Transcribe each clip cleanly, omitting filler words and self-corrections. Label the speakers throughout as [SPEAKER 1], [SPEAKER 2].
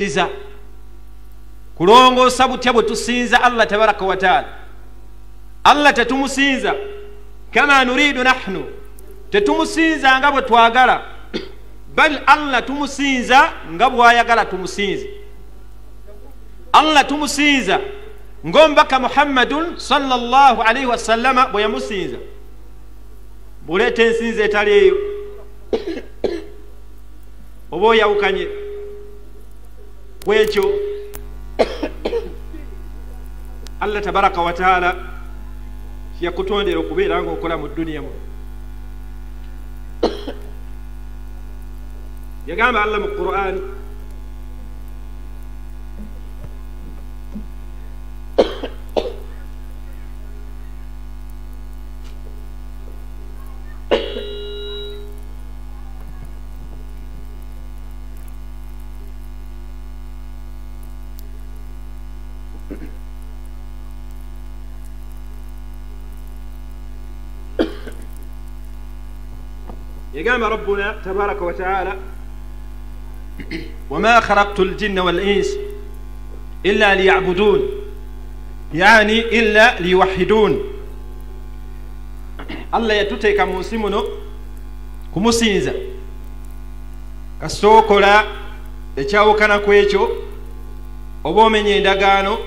[SPEAKER 1] Kukkiriza kulongoosa butya bwe tusinza Allah tabaraka wa taala. Allah tetumusinza kama nuridu nahnu, tetumusinza nga bwe twagala, bal Allah tumusinza nga bw'ayagala tumusinze. Allah tumusinza ng'omubaka Muhammadun sallallahu alaihi wasallama bwe yamusinza. Buleeta ensinza etali eyo oba oyawukanye kwekyo Allah tabaraka wa taala yakutondera okubeera ng'okola mu dduniya muno. Yagamba Allah mu Qur'an, يقام ربنا تبارك وتعالى: وما خلقت الجن والإنس إلا ليعبدون، يعني إلا ليوحدون. Allah yatuteeka mu nsi muno kumusinza. Kasita okola ekyawukana ku ekyo oba omenya endagaano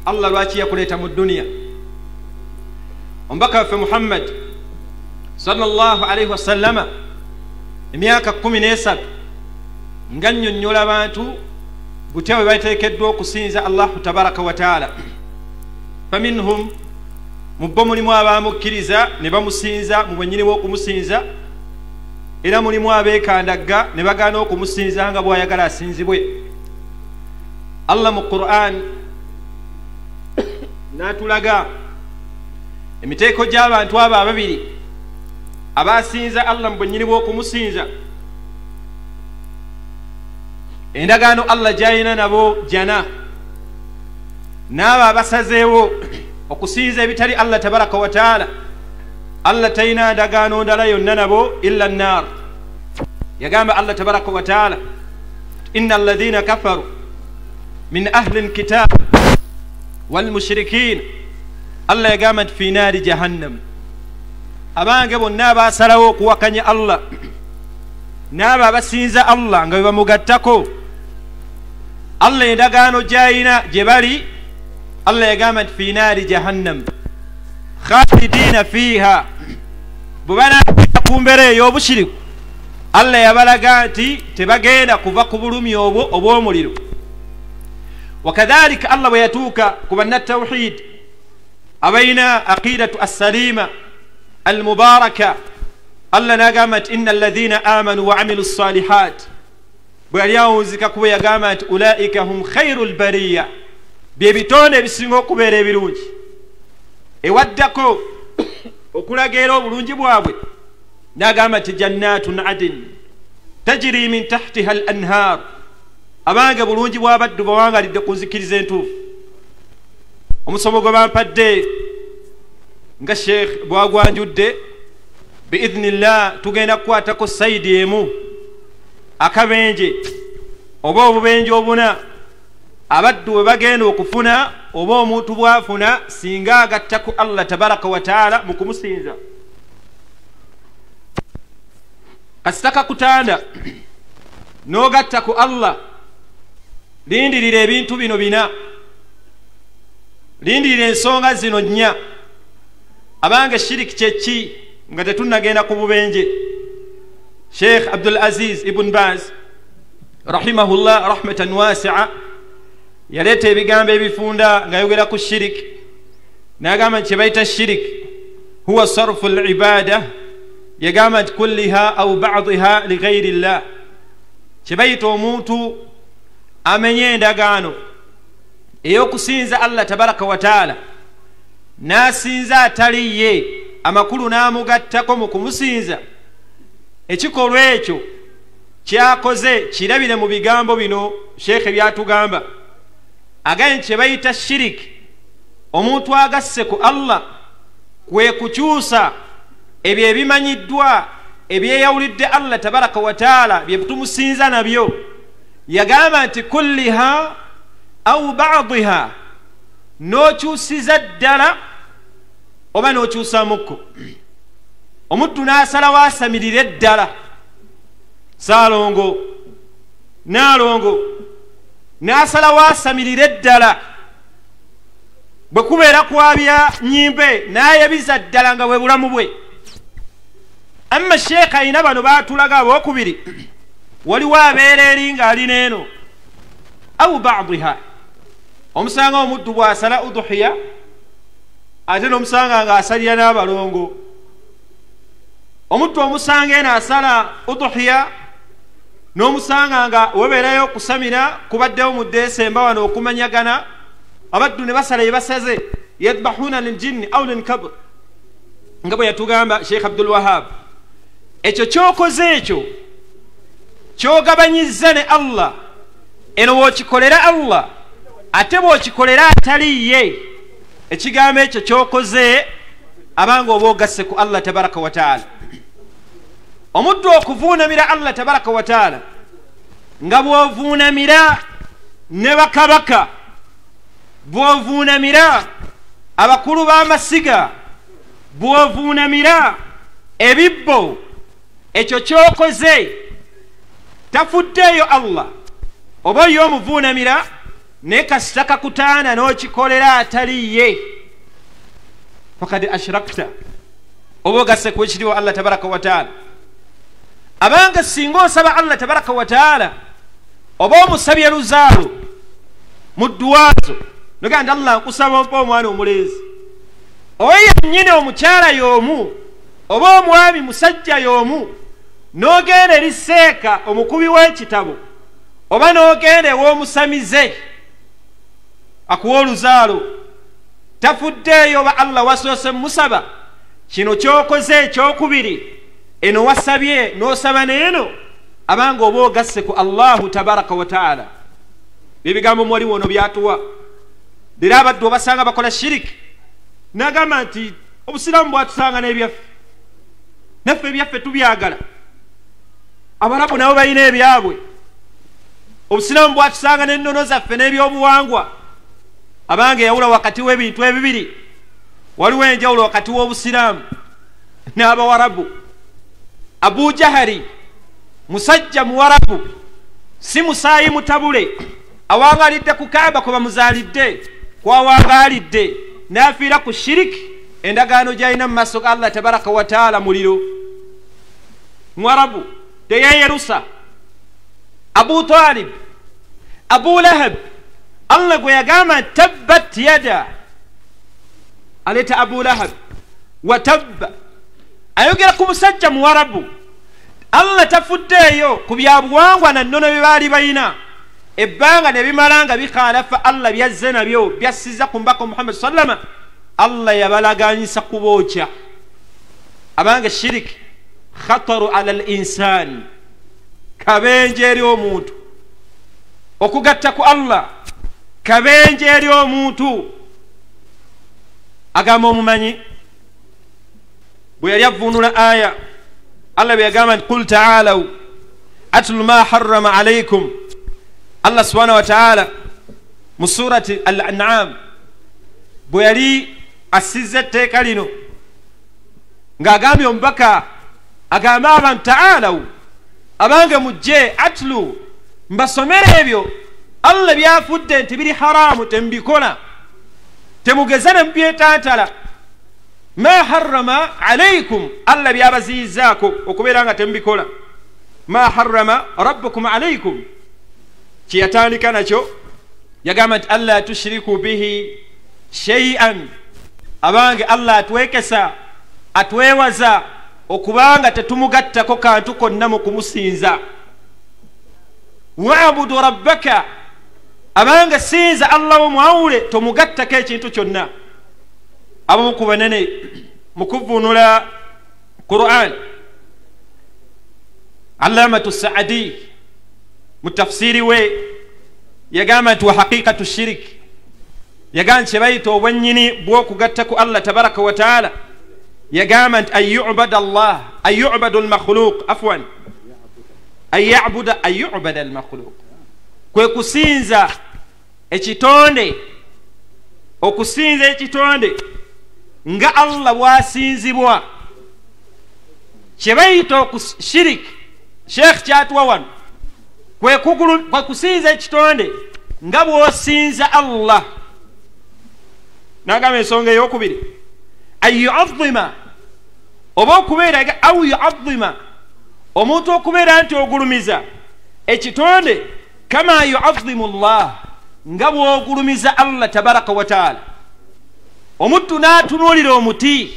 [SPEAKER 1] Allah lwaki yakuleeta mu dduniya. Omubaka waffe Muhammad sallallahu alaihi wasallama emyaka 13 nga nnyonnyola abantu butya bwe bateekeddwa okusinza Allahu tabaraka wa taala. Faminhum, mu bo mulimu abamukkiriza ne bamusinza mu bwennyini bw'okumusinza, era mulimu abeekandagga ne bagaana okumusinza nga bw'ayagala asinzibwe. Allah mu Qur'an n'atulaga emiteeko gy'abantu abo ababiri abasinza Allah mu bwennyini bw'okumusinza, endagaano Allah gy'alina nabo jana, n'abo abasazeewo okusinza ebitali Allah tabaraka wa taala, Allah talina ndagaano ndala yonna nabo illa nnar. Yagamba Allah tabaraka wa taala: inna alladhina kafaru min ahli lkitab walmushrikin, Allah yagamba nti fi naari jahannam. Abange bonna abasalawo okuwakanya Allah n'abo abasinza Allah nga bwe bamugattako, Allah endagaano gy'alina gye bali, Allah yagamba nti fi naari jahannam khalidina fiiha. Bwe banaagenda ku mbeera ey'obushiriku, Allah yabalaga nti tebagenda kuva ku bulumi obwo obw'omuliro. Wakadhalika Allah bwe yatuuka ku bannatawhid abalina aqidatu assalima almubaraka, Allah n'agamba nti inna alladhina amanu wa amilu ssalihat. Bwe yali awunzika kuba yagamba nti ulaika hum khairu lbariya, bye bitonde ebisinga okubeera ebirungi. Ewaddako okulaga era obulungi bwabwe n'agamba nti jannatun adin tajiri min tahtiha al anhar. Abange bulungi bw'abaddu bawangalidde ku nzikiriza entuufu. Omusomo gwe bampadde nga Sheikh bwagwanjudde, biidhnillah tugenda kukwatako sayidi emu, akabenje oba obubenje obuna abaddu bwe bagenda okufuna oba omuntu bw'afuna singa agatta ku Allah tabaraka wa taala mu kumusinza. Kasita kakutanda n'ogatta ku Allah, lindirira ebintu bino bina, lindirira ensonga zino nnya. Abange shiriki kyeki nga tetunnagenda ku bubenje. Sheikh Abdul Aziz Ibn Baz rahimahullah rahmatan wasi'a yaleeta ebigambo ebifunda ng'ayogera ku shiriki, n'agamba nti kye bayita shiriki huwa sarfu al-ibada, yagamba nti kulliha au ba'diha li ghayri llah. Kye bayita omuntu amenye endagaano ey'okusinza Allah tabaraka wa taala n'asinza atali ye, amakulu n'amugattako mu kumusinza, ekikolwa ekyo kyakoze kirabire mu bigambo bino Sheikh byatugamba. Agambye kye bayita shiriki, omuntu agasse ku Allah kwe kukyusa ebyo ebimanyiddwa ebyeyawulidde Allah tabaraka wa taala bye tumusinza nabyo, Yagamba nti kulliha au badiha, n'okyusiza ddala oba n'okyusamukko. Omuddu n'asalawo asamirire ddala, Saalongo Naalongo n'asalawo asamirire ddala, bwe kubeera kwabya nyimbe n'ayabiza ddala nga bwe bulamu bwe. Amma sheekha ayina bano baatulaga abookubiri, waliwo abeera eri ng'alina eno au badiha. Omusanga omuddu bw'asala uduhiya ate n'omusanga ng'asalira n'abalongo. Omuddu omusanga eno asala uduhiya n'omusanga nga webeerayo okusamira kubaddewo mu Desemba wano okumanyagana, abaddu ne basala bye basaze, yadbahuna liljinni au linkabr, nga bwe yatugamba Sheikh Abdul Wahab. Ekyo kyokoze ekyo kyogabanyiza ne Allah, eno bw'okikolera Allah ate bw'okikolera atali ye, ekigambo ekyo kyokoze abanga oba ogasse ku Allah tabaraka wa taala. Omuddu okuvuunamira Allah tabaraka wa taala nga bw'ovuunamira ne bakabaka, bw'ovuunamira abakulu b'amasiga, bw'ovuunamira ebibbo, ekyo kyokoze tafuddeeyo Allah oba ye omuvuunamira, naye kasita kakutaana n'okikolera atali ye, fakad ashrakta, oba ogasse ku ekiriwo Allah tabaraka wa taala. Abanga singa osaba Allah tabaraka wa taala oba omusabye luzaalo mu ddwazo, nogamba nti Allah nkusaba ompa omwana omulenzi, oyo yennyini omukyala y'omu oba omwami musajja y'omu, n'ogenda eri seeka omukubi w'ekitabo oba n'ogenda ew'omusamize akuwa oluzaalo, tafuddeeyo oba Allah wasoose musaba. Kino kyokoze ekyokubiri, eno wasabye n'osaba n'eno, abanga oba ogasse ku Allahu tabaraka wa taala. Ebigambo mwali wono byatuwa leero abaddu obasanga bakola shiriki, n'agamba nti obusiraamu bwatusanga n'ebyaffe, naffe ebyaffe tubyagala, Abarabu nabo balina ebyabwe, obusiraamu bwatusanga n'ennono zaffe n'ebyobuwangwa. Abange yawula wakati w'ebintu ebibiri, waliwo enjawulo wakati w'obusiraamu n'abawarabu. Abu Jahari musajja muwarabu, si musaayi mutabule, awangalidde ku Kaaba kwe bamuzaalidde, kwawangaalidde n'afiira ku shiriki, endagaano gy'alina mu maaso ga Allah tabaraka wa taala muliro. Muwarabu teyeeyerusa. Abu Talib, Abu Lahab, Allah gwe yagamba tabbat yada, aleeta Abu Lahab wa tabba, ayogera ku musajja muwarabu. Allah tafuddeeyo ku byabuwangwa na nnono bye baali balina, ebbanga ne bimala nga bikhaalafa Allah byazze nabyo byassiza ku mbaka Muhammad sallama, Allah yabalaganyisa kubookya. Abange shiriki khataru ala al insani, kabenje eri omuntu. Okugatta ku Allah kabenje eri omuntu. Agamba omumanyi bwe yali avvuunula aya Allah bwe yagamba nti qul taalaw atlu ma harrama alaykum, Allah subhanahu wa taala mu surati Al-An'am bwe yali assiza etteeka lino ng'agambye omubaka agambe abantu taalaw, abange mujje, atlu, mbasomere ebyo Allah byafudde nti biri haramu, temubikola, temugeza ne mubyetantala. Ma harrama alaykum, Allah byabaziyizaako okubeera nga temubikola. Ma harrama rabbukum alaykum, kyeyatandika nakyo yagamba nti alla tushiriku bihi shay'an. Abange Allah atwekesa, atwewaza okubanga tetumugattako kantu konna mu kumusinza. Wa'budu rabbaka, abange sinza Allah omwawule, tomugattako ekintu kyonna. Abamu ku banene mu kuvvuunula Quran, Allamatu Saadi mu tafsiri we yagamba nti wa haqiqatu shiriki, yagamba nti kye bayita obwennyini bw'okugatta ku Allah tabaraka wa taala, yagamba nti an yubada Allah, an yubadu almakhluq, afwan, an yabuda, an yubada almakhluq, Kwe kusinza ekitonde, okusinza ekitonde nga Allah bw'asinzibwa, kye bayita okushirik. Sheekh kyatuwa wano kwe kusinza ekitonde nga bw'osinza Allah. N'agamba ensonga eyokubiri, an yuazima, oba okubeera au yuazima, omuntu okubeera nti ogulumiza ekitonde kama yuazimu llah, nga bw'ogulumiza Allah tabaraka wa taala. Omuntu n'atunuulira omuti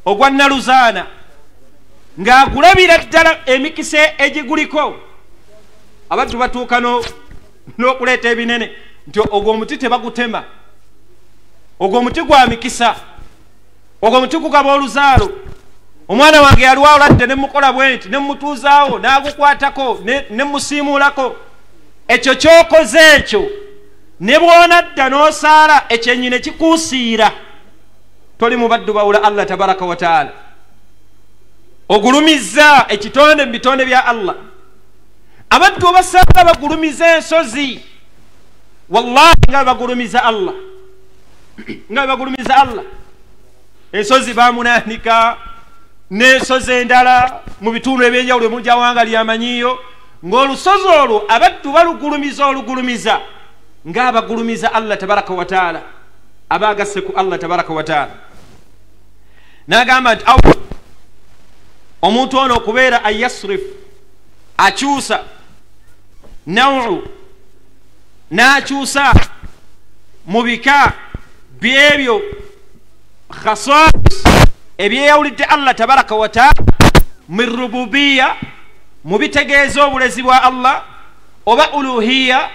[SPEAKER 1] ogwa naluzaana ng'agulabira ddala emikisa egiguliko. Abantu batuuka n'okuleeta ebinene nti ogwo omuti tebagutema, ogwo omuti gwa mikisa, ogwo omuti gugaba oluzaalo. Omwana wange yalwala dde ne mukola bwe nti ne mutuuzaawo n'agukwatako ne musiimuulako. Ekyo ky'okoze ekyo ne bw'onadda n'osaala ekyenyi ne kikuusiira, toli mu baddu bawula Allah tabaraka wa taala. Ogulumizza ekitonde mu bitonde bya Allah. Abaddu obasanga bagulumiza ensozi, wallahi nga bagulumiza Allah, nga bagulumiza Allah. Ensozi bamunaanika n'ensozi endala mu bitundu ebyenjawulo emujawanga lyamanyiyo, ng'olusozi olwo abaddu balugulumiza olugulumiza ng'abagulumiza Allah tabaraka wa taala, aba agasse ku Allah tabaraka wa taala. N'agamba nti aw omuntu ono okubeera ayasrif, akyusa nawu, n'akyusa mu bika byebyo khasais ebyeyawulidde Allah tabaraka wa taala min rububiya, mu bitegeeza obulezi bwa Allah, oba uluhiya,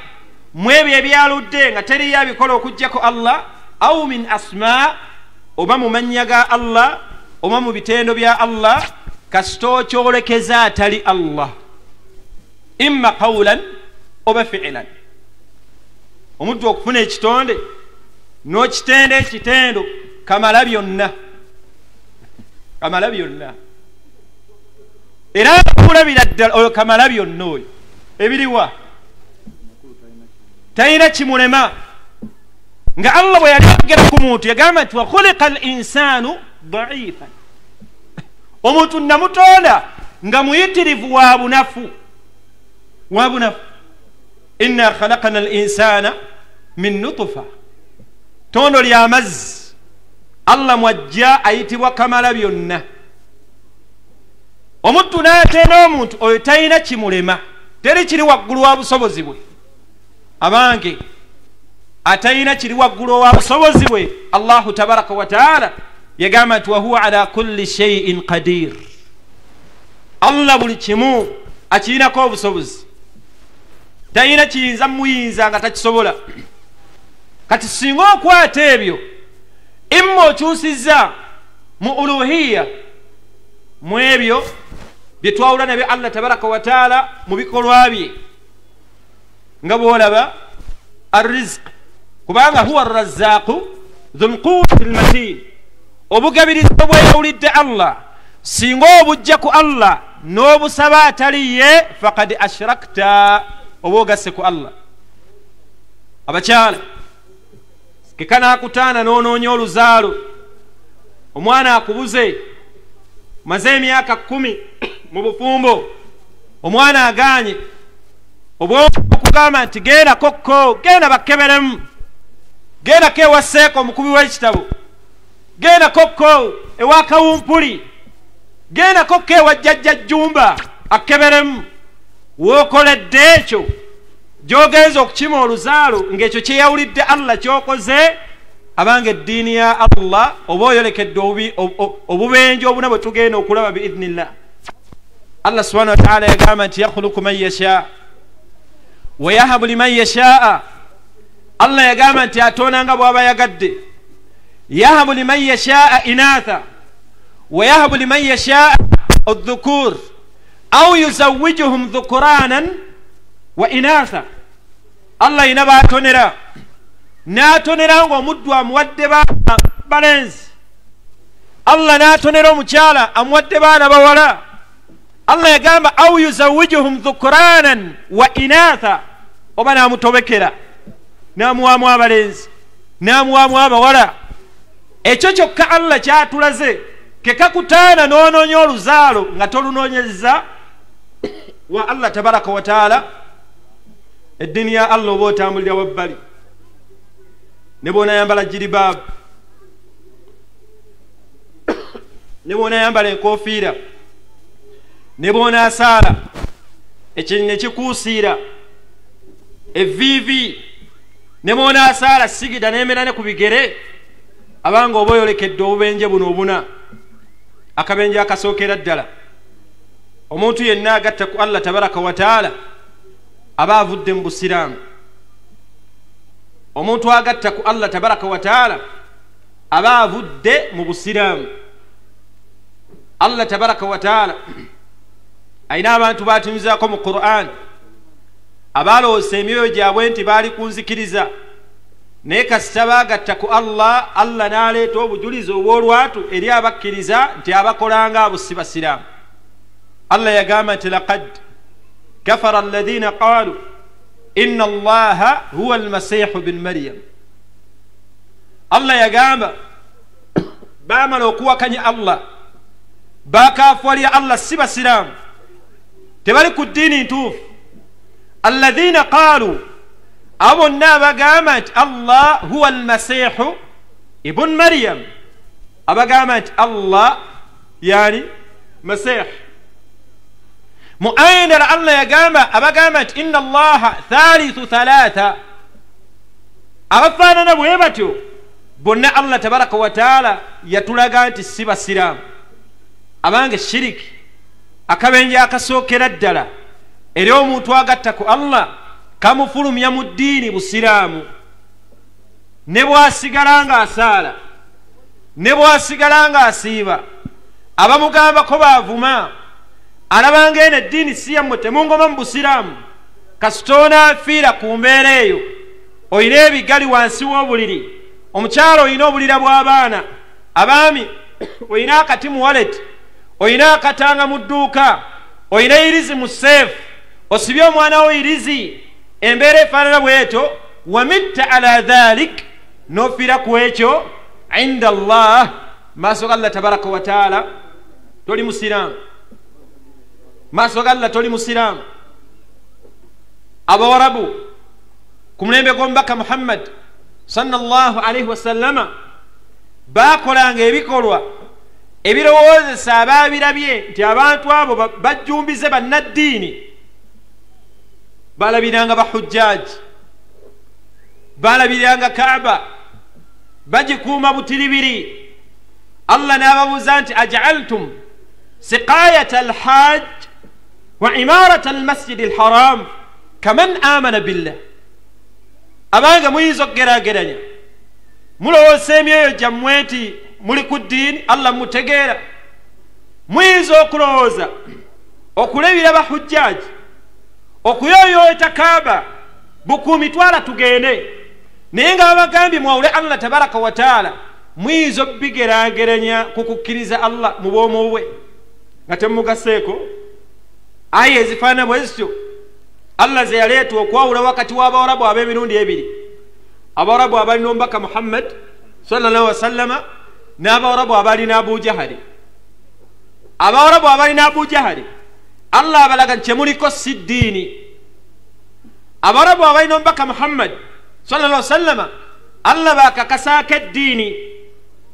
[SPEAKER 1] mu ebyo ebyaludde nga teriyo abikola okuggyako Allah, au min asma, oba mu mannya ga Allah, oba mu bitendo bya Allah, kasita okyolekeza atali Allah, imma qawlan oba fiilan. Omuntu okufuna ekitonde n'okitenda ekitendo kamala byonna, kamala byonna, era kulabira ddala oyo kamala byonna oyo ebiriwa talina kimulema. Nga Allah bwe yali ayogera ku muntu yagamba nti wa khuliqa al insanu daifan, omuntu namutonda nga muyitirivu wa bunafu, wa bunafu. Inna khalaqna al insana min nutfa, tondo ly'amazzi. Allah mwajja ayitibwa kamala byonna. Omuntu n'atenda omuntu oyo talina kimulema, teri kiri waggulu wa busobozi bwe. Abange atalina kiri waggulu wa busobozi bwe, Allahu tabaraka wa taala yagamba nti wahuwa ala kulli shay'in qadir, Allah buli kimu akirinako obusobozi, talina kiyinza muyinza nga takisobola. Kati singa okwata ebyo imma okyusizza mu uluhiya, mu ebyo bye twawula nabyo Allah tabaraka wa taala mu bikolwa bye, nga bw'olaba arrizq, kubanga huwa arrazzaqu dhul quwwati almatin, obugabirizi obweyawulidde Allah singa obujja ku Allah n'obusaba atali ye, faqad ashrakta, oba ogasse ku Allah. Abakyala kekanaakutaana n'onoonya oluzaalo, omwana akubuze, maze emyaka 10 mu bufumbo, omwana aganye, obwongo okugamba nti genda kokko, genda bakeberemu, gendako ewa Seeko omukubi w'ekitabo, genda kokko ewa Kawumpuli, genda kokko ewa Jjajja Jjumba akeberemu. W'okoledde ekyo gy'ogenza okukima oluzaalo ng'ekyo kyeyawulidde Allah ky'okoze, abange eddiini ya Allah oba oyolekedde obubenje obuna bwe tugenda okulaba biidhnillah. Allah subhanahu wa taala yagamba nti yakhluqu man yasha wa yahabu liman yashaa. Allah yagamba nti atonda nga bw'aba yagadde, yahabu liman yashaa inatha wa yahabu liman yashaa adhukur au yuzawijuhum dhukuranan wa inatha. Allah ina baatonera, n'atonera ng'omuddu amuwadde baana balenzi, Allah n'atonera omukyala amuwadde baana bawala. Allah yagamba au yuzawijuhum dhukuranan wa inatha, Oba n'amutobekera, n'amuwaamu abalenzi, n'amuwaamu abawala. Ekyo kyokka Allah kyatulaze kekakutaana n'onoonya oluzaalo nga tolunoonyezza wa Allah tabaraka wa taala. Eddiini ya Allah oba otambulira wabbali, ne bw'onaayambala jiribaabu, ne bw'onaayambala enkofiira, ne bw'onaasaala ekinyi ne kikuusiira evviivi, ne bw'onaasaala sigida n'emera ne ku bigere, abanga oba oyolekedde obubenje buno obuna. Akabenje akasookera ddala, omuntu yenna agatta ku Allah tabaraka wa taala aba avudde mu busiraamu. Omuntu agatta ku Allah tabaraka wa taala aba avudde mu busiraamu. Allah tabaraka wa taala ayina abantu batunyuzaako mu Qur'an abalowooza emyoyo gyabwe nti baali ku nzikiriza, naye kasita baagatta ku Allah, Allah n'aleeta obujulizi obw'olwatu eri abakkiriza nti abakolanga abo si basiraamu. Allah yagamba nti laqad kafara alladhina qalu inna allaha huwa almasihu bin Maryam. Allah yagamba baamala okuwakanya Allah, bakafuwalira Allah, si basiraamu, tebali ku ddiini ntuufu. Alladhina qalu, abo bonna abagamba nti Allah huwa almasihu ibn Maryam, abagamba nti Allah yani masih. Mu aya endala Allah yagamba abagamba nti inna allaha thalithu thalatha, abafaanana bwe batyo bonna Allah tabaraka wa taala yatulaga nti si basiraamu. Abange shiriki akabenje akasookera ddala eri omuntu agatta ku Allah kamufulumya mu ddiini busiraamu, ne bw'asigala ng'asaala, ne bw'asigala ng'asiiba, abamugambako baavuma, alabanga eno eddiini si yammwe, temungoma mu busiraamu. Kasita onaafiira ku mbeera eyo, oyina ebigali wansi w'obuliri, omukyalo oyina obulira bw'abaana, abaami oyina akati mu wallet, oyina akatanga mu dduuka, oyina irizi mu seefu, osibye omwana wo irizi, embeera efaanana bw'etyo, wamitta ala dhalik, n'ofiira ku ekyo, inda Allah, maaso ga Allah tabaraka wa taala toli musiraamu, maaso ga Allah toli musiraamu. Abawarabu ku mulembe gw'omubaka Muhammad sallallahu alaihi wasallama baakolanga ebikolwa ebirowoozesa abaabirabye nti abantu abo bajjumbize bannaddiini. Balabiranga bahujjaaji, balabiranga Kaaba, bagikuuma butiribiri. Allah n'ababuuza nti aj'altum siqayata alhajj wa imarata almasjidi alharam kaman amana billah. Abange muyinza okugeraageranya, mulowooza emyoyo gyammwe nti muli ku ddiini, Allah mutegeera. Muyinza okulowooza okulabira bahujjaaji, okuyoyoota Kaaba, bukuumi twala tugende, naye nga babagambye mwawule Allah tabaraka wa taala, muyinza obigeraageranya ku kukkiriza Allah mu bwomu bwe nga temugaseeko. Aya ezifaanana bwe zityo Allah ze yaleeta okwawula wakati w'abawarabu ab'emirundi ebiri, abawarabu abalina omubaka Muhammad sallallahu alaihi wasallama n'abawarabu abalina Abu Jahali. Abawarabu abalina Abu Jahali Allah abalaga nti kyemuliko si ddiini. Abawarabu abalina omubaka Muhammad sallallahu alaihi wasallama Allah baakakasaako eddiini.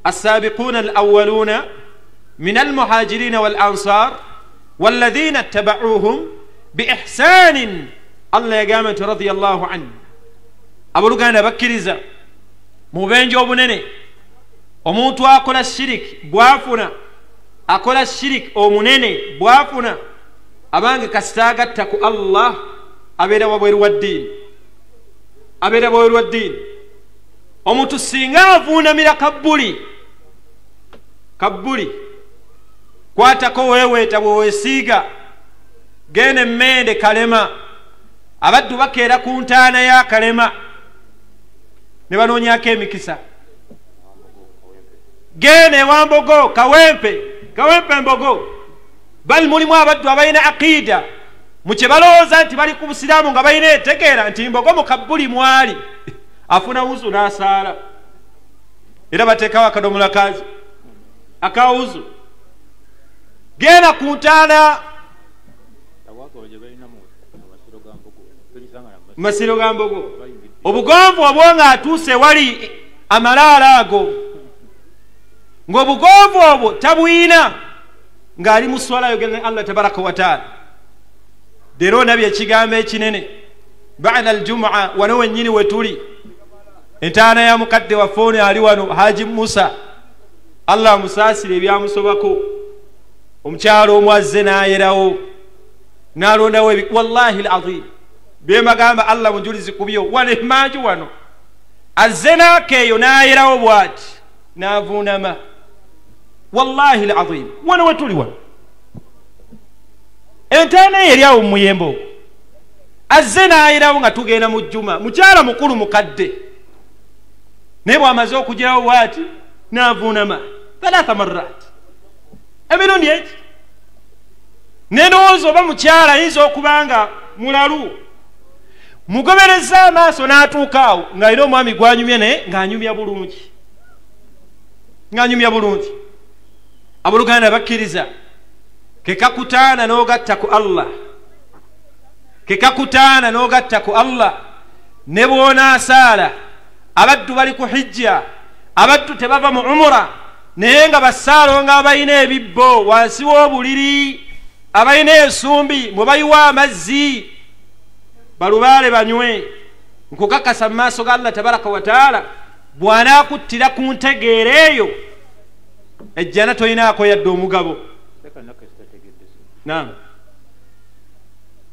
[SPEAKER 1] Assabiquuna alawwaluuna min almuhajiriina wal ansar walladhina ittaba'uuhum biihsanin, Allah yagamba nti radiyallahu anhu. Abooluganda bakkiriza, mu bubenje obunene omuntu akola shiriki bw'afuna, akola shiriki omunene bw'afuna, abange kasita agatta ku Allah abeera wabweru wa ddiini, abeera wabweru wa ddiini. Omuntu singa avuunamira kabbuli, kabbuli kwatako weeweeta bwe weesiiga, genda emmende kalema, abaddu bakeera ku ntaana ya kalema ne banoonyako emikisa. Genda ewambogo kawempe, kawempe mbogo, bali mulimu abaddu abalina aqiida Mu kye balowooza nti bali ku busiraamu nga balina entegeera nti Mbogo mu kabbuli mwali afuna wuzu n'asaala, era bateekawo akadomola kazi akawuzu. Genda ku ntaana masiro ga Mbogo, obugonvu obwo ng'atuuse wali amalaalo ago, ng'obugonvu obwo tabuyina, ng'ali mu swala ayogera ne Allah tabaraka wa taala. Leero onabye ekigambo ekinene bada aljumua, wano wennyini we tuli, entaana ya mukadde waffe ono ali wano Haji Musa, Allah amusaasire ebyamusobako. Omukyalo omu azze n'ayerawo n'alondawo, wallahi alazim byembagamba Allah mujulizi ku byo, wano emanju wano azze n'akeeyo n'ayerawo bw'ati n'avuunama, wallahi alazim wano wetuli wano entaana eyo eri awo mumuyembe ogwo, azze n'ayerawo nga tugenda mu jjuma, mukyala mukulu mukadde, naye bw'amaze okugirawo bw'ati n'avuunama 3 marrat, emirundi egi. Nendowooza oba mukyala ayinza okuba nga mulalu, mugobereza amaaso n'atuuka awo ng'alina omwami gw'anyumya naye ng'anyumya bulungi, ng'anyumya bulungi. Abooluganda bakkiriza, ke kakutaana n'ogatta ku Allah, ke kakutaana n'ogatta ku Allah. Ne bw'onaasaala, abaddu bali ku hijja, abaddu tebava mu umura, naye nga basaalo nga abalina ebibbo wansi w'obuliri, abalina ensumbi mwe bayiwa amazzi balubaale banywe. Nkukakasa mu maaso ga Allah tabaraka wa taala, bw'anaakuttira ku ntegeera eyo, ejjana tolinaako yadde omugabo. Naam.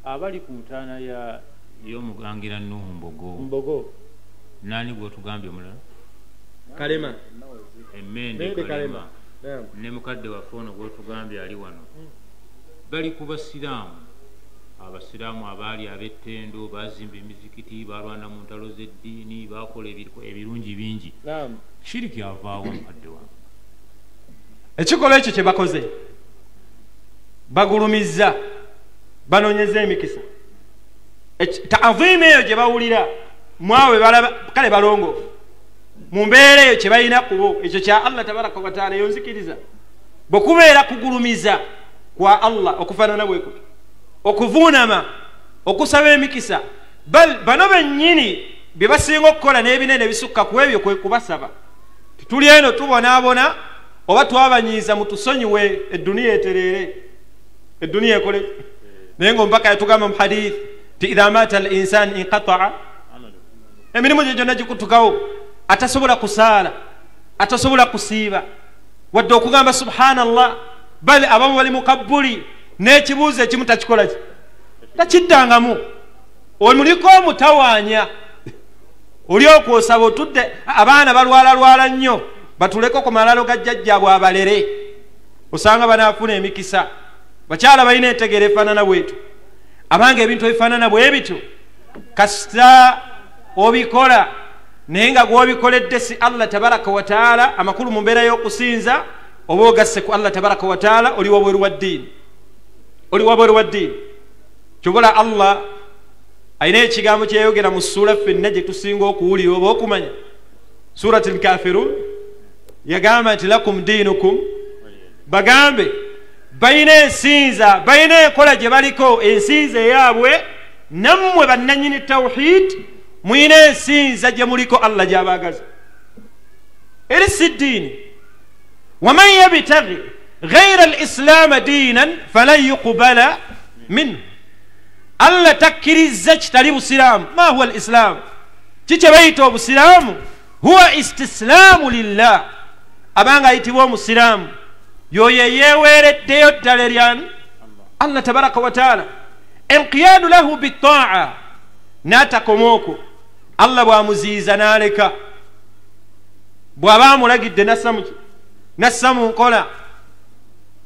[SPEAKER 2] Abali ku ntaana y'omugangira Nuhu Mbogo, nani gw'otugambye omulala?
[SPEAKER 1] Kalema.
[SPEAKER 2] Emmende Kalema ne mukadde waffe ono gw'otugambye ali wano, bali ku basiraamu. Abasiraamu abaali ab'ettendo bazimba emizikiti, balwana mu ntalo z'eddiini, bakola ebirungi bingi. Shiriki avaawo mukadde wange.
[SPEAKER 1] Ekikolwa ekyo kye bakoze, bagulumizza, banoonyeza emikisa. Taazimu eyo gye bawulira mwawe balaba kale balongoofu mu mbeera eyo kye balina kubo, ekyo kya Allah tabaraka wa taala, yonzikiriza bwe kubeera kugulumiza kwa Allah okufaanana bwe kutyo, okuvuunama, okusaba emikisa. Bal bano bennyini bye basinga okukola n'ebinene ebisukka ku ebyo kwe kubasaba. Tuli eno tubonaabona oba twabanyiiza, mutusonyiwe, edduniya etereere, edduniya ekole. Naye ng'omubaka yatugamba mu hadith ti idha mata al insan inqataa, emirimu gye gyonna gikutukawo, atasobola kusaala, atasobola kusiiba, wadde okugamba subhanallah. Bali abamu bali mu kabbuli n'ekibuuzo ekimu takikola ki, takiddangamu, omuliko omutawaanya, oli okwosaba otudde, abaana balwalalwala nnyo, batuleko ku malalo ga jjajjaabwe abalere, osanga banaafuna emikisa. Bakyala balina entegeera efaanana bwetyo, abanga ebintu ebifaanana bwe bityo kasita obikola naye nga gw'obikoledde si Allah tabaraka wa taala, amakulu mu mbeera y'okusinza oba ogasse ku Allah tabaraka wa taala, oli wabweru wa ddiini, oli wabweru wa ddiini. Kyobola Allah alina ekigambo kyeyayogera mu ssuula ffenna gye tusinga okuwulira oba okumanya, Surat al-Kafirun, yagamba nti lakum diinukum, bagambe balina ensinza, balina enkola gye baliko, ensinza eyaabwe, nammwe bannannyini tawhid mulina ensinza gye muliko Allah gy'abaagaza, eri si ddiini. Waman yabtaghi ghaira al-islaama diinan falan yuqbala minhu, Allah takkiriza kitali busiraamu. Ma huwa al-islaamu, ki kye bayita obusiraamu? Huwa istislaamu lillah, abanga ayitibwa omusiraamu yoyo eyeeweereddeyo ddala eryani Allah tabaraka wa taala, inqiyadu lahu bitaa, n'atakoma okwo, Allah bw'amuziyiza n'aleka, bw'aba amulagidde nassa mu nkola.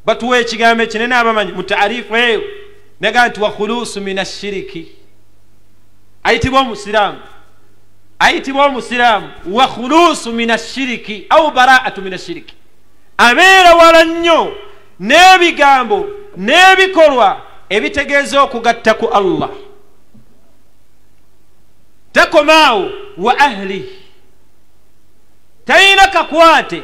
[SPEAKER 1] Batuwa ekigambo ekinene abamanyi mu taarifu eyo, naga nti wa khulusu min ashiriki, ayitibwa omusiraamu, ayitibwa omusiraamu wa khulusu min ashiriki au baraatu min ashiriki, abeera wala nnyo n'ebigambo n'ebikolwa ebitegeeza okugatta ku Allah. Takomaawo wa ahli, talina kakwate,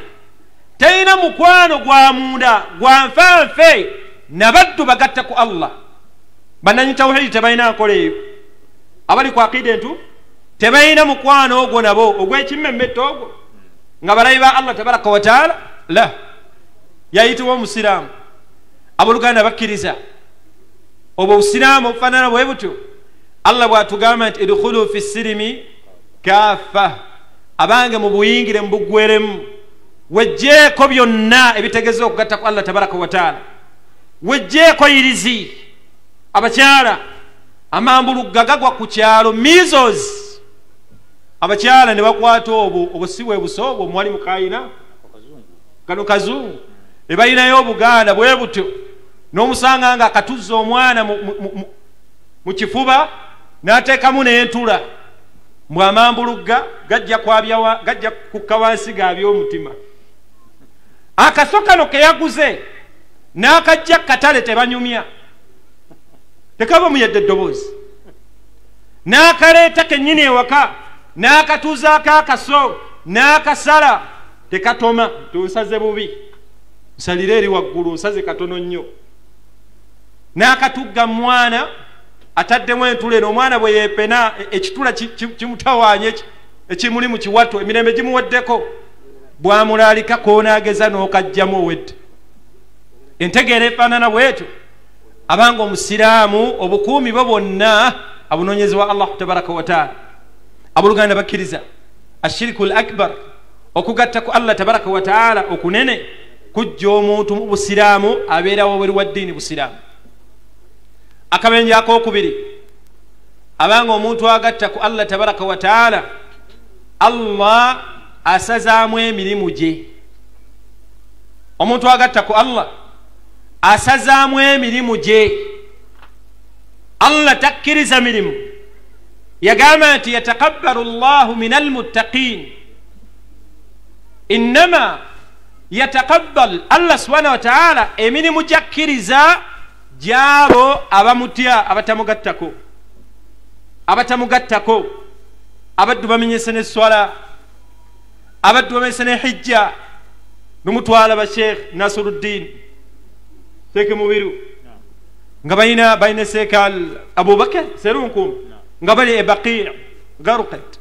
[SPEAKER 1] talina mukwano gwa munda gwa nfanfe nabaddu bagatta ku Allah. Bannanyi tawhidi tebalina nkola eyo, abali ku aqida entu tebalina mukwano ogwo nabo ogw'ekimmemmetto ogwo nga balayi ba Allah tabaraka wa taala. La yayitibwa omusiraamu. Abooluganda bakkiriza obwo obusiraamu obufaanana bwe butyo. Allah bw'atugamba nti idkhulu fi sirimi kaffa, abange mubuyingire mubuggweremu, wejjeeko byonna ebitegeeza okugatta ku Allah tabaraka wa taala, wejjeeko yirizi. Abakyala amambulugga gagwa ku kyalo, measles, abakyala ne bakwata obwo obusi bwe buso obwo mwali mukayina kano kazungu ebalinayo obuganda bwe butyo, n'omusanga nga akatuzza omwana mu kifuba n'ateekamu n'entula, mbw amambulugga gajja kukka wansi gaabya omutima. Akaso kano ke yaguze n'akajja katale tebanyumya, tekaba muyadde eddoboozi, n'akaleeta kennyini ewaka n'akatuuzaako akaso n'akasala, tekatoma, tunsaze bubi, nsalire eri waggulu, nsaze katono nnyo. N'akatugga mwana ataddemu entula eno, omwana bwe yeepena ekitula kimutawaanye ekimuli mu kiwato, emirembe gimuweddeko, bwamulaalika koonaageza n'okajjamu owedde. Entegeera efaanana bwetyo. Abanga omusiraamu obukuumi bwe bwonna abunoonyezebwa Allah tabaraka wa taala. Abooluganda bakkiriza ashiriku l akbar, okugatta ku Allah tabaraka wa taala okunene kujja omuntu mu busiraamu abeera wabweru wa ddiini busiraamu. Akabenje akookubiri, abanga omuntu agatta ku Allah tabaraka wa taala, Allah asazaamu emirimu gye. Omuntu agatta ku Allah asazaamu emirimu gye. Allah takkiriza mirimu. Yagamba nti yatakabbalu llahu min almuttaqin, innama yatakabbal, Allah subhanahu wa taala emirimu gyakkiriza gyabo abamutya, abatamugattako, abatamugattako. Abaddu bamenyese n'esswala, abaddu bamenyese ne hijja, nomutwala ba Sheikh Nasiruddin Sheikh Mubiru nga balina Sheikh Abubakar Serunkum nga bali e Baqi Garqat,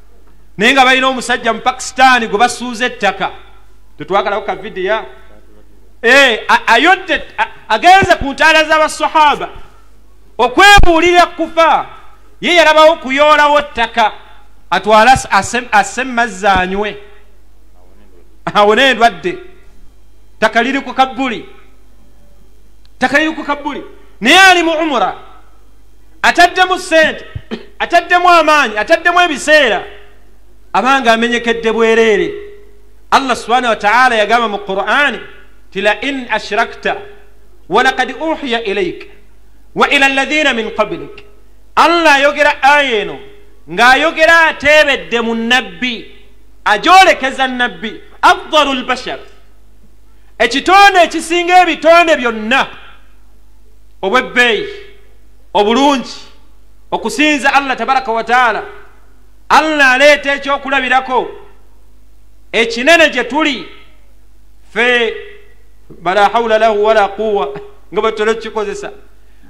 [SPEAKER 1] naye nga balina omusajja mu Pakistan gwe basuuza ettaka, tetwagalako ka vidiyo ayodde agenze ku ntaala z'abasahaba okwebuulira kufa, ye yalabawo kuyoolawo ttaka atwala asse mazzi anywe awone endwadde. Ttaka liri ku kabbuli, ttaka liri ku kabbuli, naye ali mu umura, ataddemu ssente, ataddemu amaanyi, ataddemu ebiseera, abanga amenyekedde bwereere. Allah subhanahu wa taala yagamba mu Qur'ani ti la in ashrakta walaqad uhiya ilayk wa ila alladhina min qablik. Allah ayogera aya eno ng'ayogera ateebedde mu nabbi, ajolekeza nabbi afdalu lbashar, ekitonde ekisinga ebitonde byonna obwebbeeyi, obulungi, okusinza Allah tabaraka wa taala. Allah aleeta ekyokulabirako ekinene gye tuli fe, bala hawula lahu wala quwa, nga bwe tutera okukikozesa.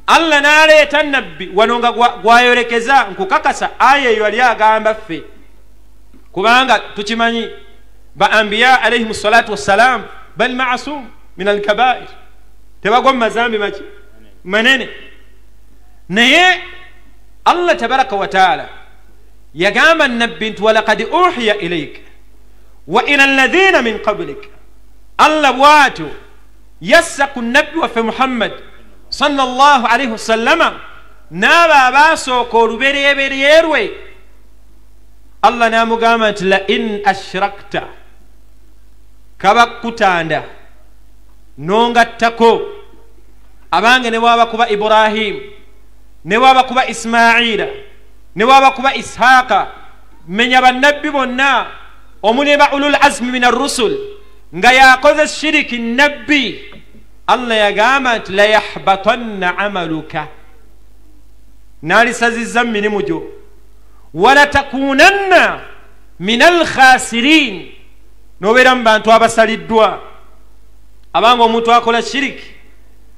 [SPEAKER 1] Allah n'aleeta nabbi wano nga gwayolekeza nkukakasa aya eyo yali agamba ffe, kubanga tukimanyi ba ambiya alayhim salatu wassalam bal maasum min alkabair, tebagwa mu mazambi maki manene. Naye Allah tabaraka wa taala yagamba nabbi nti walaqad uhiya ilayk wa ila alladhina min qablik. Allah bwatyo yassa ku nabbi waffe Muhammad sallallahu alaihi wasallama n'abo abaasooka olubereberye lwe. Allah n'amugamba nti la in ashrakta, kaba kutanda nongattako, abange ne bwaba kuba Ibrahim, ne bwaba kuba Ismaila, ne bwaba kuba Ishaqa, menya bannabbi bonna omuli ba ulul azmi min arrusul nga yakoze shiriki nabbi. Allah yagamba nti la yahbatanna amaluka, N'alisazizza mu mirimu gyo. Walatakunanna min alkhasirin, n'obeera mu bantu abasaliddwa. Abanga omuntu akola shiriki,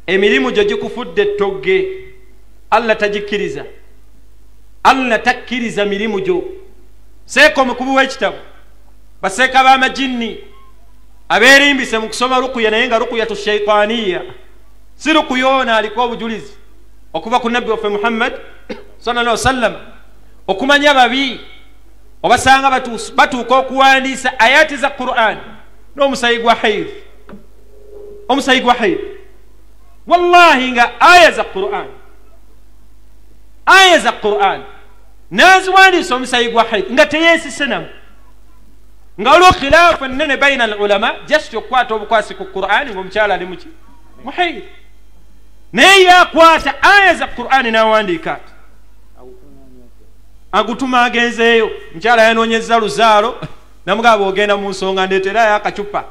[SPEAKER 1] emirimu gyo gikufudde ettogge. Allah tagikkiriza, Allah takkiriza mirimu gyo. Seeka omukubi w'ekitabo, baseeka b'amajinni abeerimbise mu kusoma rukuya, naye nga rukuyatu shaitaniya, si rukuya ono aliko obujulizi okuva ku nabbi waffe Muhammad sallallahu alaihi wasallam. Okumanya babi obasanga batuuka okuwandiisa ayati za Quran n'omusayi gwa haidh, omusayi gwa haidh. Wallahi nga aya za Quran, aya za Quran naziwandiisa omusayi gwa haidh nga teyeesise namu, nga waliwo khilaafu ennene baina al ulama, just okukwata obukwasi ku Quran ng'omukyala ali muki mu haidh, naye yakwata aya za Quran n'awandiika ati agutuma agenzeeyo. Mukyala yanoonyezza luzaalo, namugamba ogenda mu nsonga ndeeterayo akacupa.